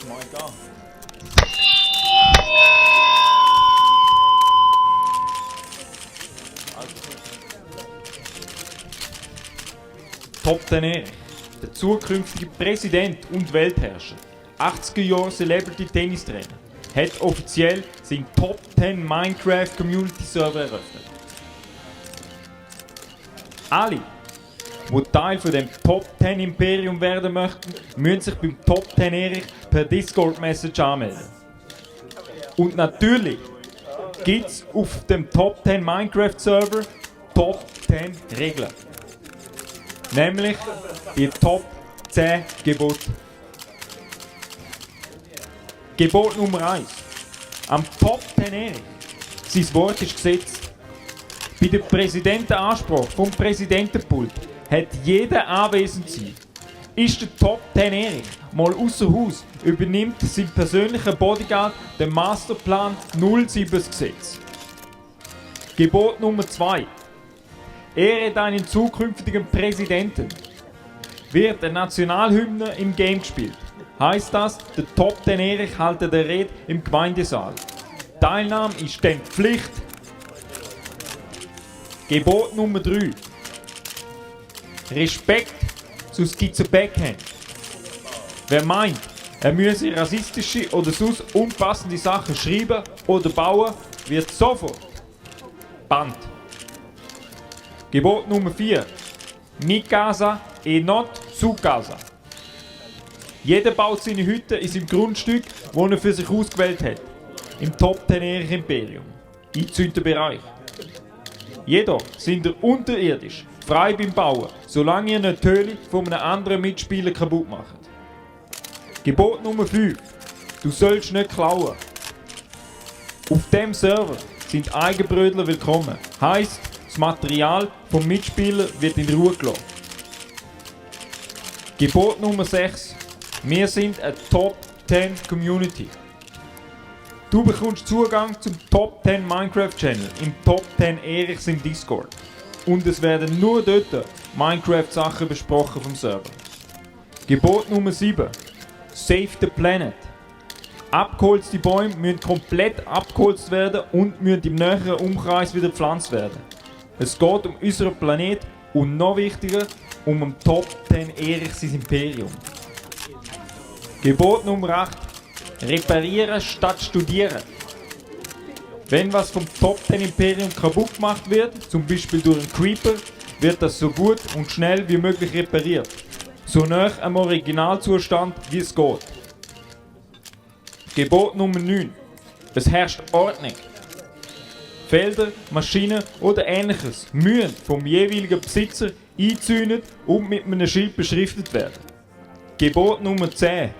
Mike an. Top 10 Erich, der zukünftige Präsident und Weltherrscher, 80er Jahre Celebrity Tennistrainer, hat offiziell seinen Top 10 Minecraft Community Server eröffnet. Alle, die Teil von dem Top 10 Imperium werden möchten, müssen sich beim Top 10 Erich per Discord Message anmelden. Und natürlich gibt es auf dem Top 10 Minecraft Server Top 10 Regeln. Nämlich die Top 10 Gebote. Gebot Nummer 1. Am Top 10 Erich. Sein Wort ist Gesetz. Bei der Präsidentenansprache vom Präsidentenpult hat jeder anwesend sein. Ist der Top 10 Erich mal außer Haus, übernimmt sein persönlicher Bodyguard den Masterplan 07 Gesetz. Gebot Nummer 2. Ehre deinen zukünftigen Präsidenten. Wird der Nationalhymne im Game gespielt, heisst das, der Top 10 Erich hält eine Rede im Gemeindesaal. Teilnahme ist dann Pflicht. Gebot Nummer 3. Respekt, sonst gibt es eine Backhand. Wer meint, er müsse rassistische oder sonst unpassende Sachen schreiben oder bauen, wird sofort bannt. Gebot Nummer 4. Mi casa e not su casa. Jeder baut seine Hütte in seinem Grundstück, das er für sich ausgewählt hat. Im Top 10 Erich Imperium. Eingezäunter Bereich. Jedoch sind ihr unterirdisch, frei beim Bauen, solange ihr nicht die Höhle von einem anderen Mitspieler kaputt macht. Gebot Nummer 5. Du sollst nicht klauen. Auf dem Server sind Eigenbrötler willkommen. Heisst, das Material vom Mitspieler wird in Ruhe gelassen. Gebot Nummer 6. Wir sind eine Top 10 Community. Du bekommst Zugang zum Top 10 Minecraft Channel im Top 10 Erichs im Discord. Und es werden nur dort Minecraft Sachen besprochen vom Server. Gebot Nummer 7. Save the Planet. Abgeholzte Bäume müssen komplett abgeholzt werden und müssen im näheren Umkreis wieder gepflanzt werden. Es geht um unseren Planet und noch wichtiger, um den Top 10 Erichs Imperium. Gebot Nummer 8. Reparieren statt studieren. Wenn was vom Top 10 Imperium kaputt gemacht wird, zum Beispiel durch einen Creeper, wird das so gut und schnell wie möglich repariert. So nah am Originalzustand wie es geht. Gebot Nummer 9. Es herrscht Ordnung. Felder, Maschinen oder ähnliches müssen vom jeweiligen Besitzer eingezäunt und mit einem Schild beschriftet werden. Gebot Nummer 10.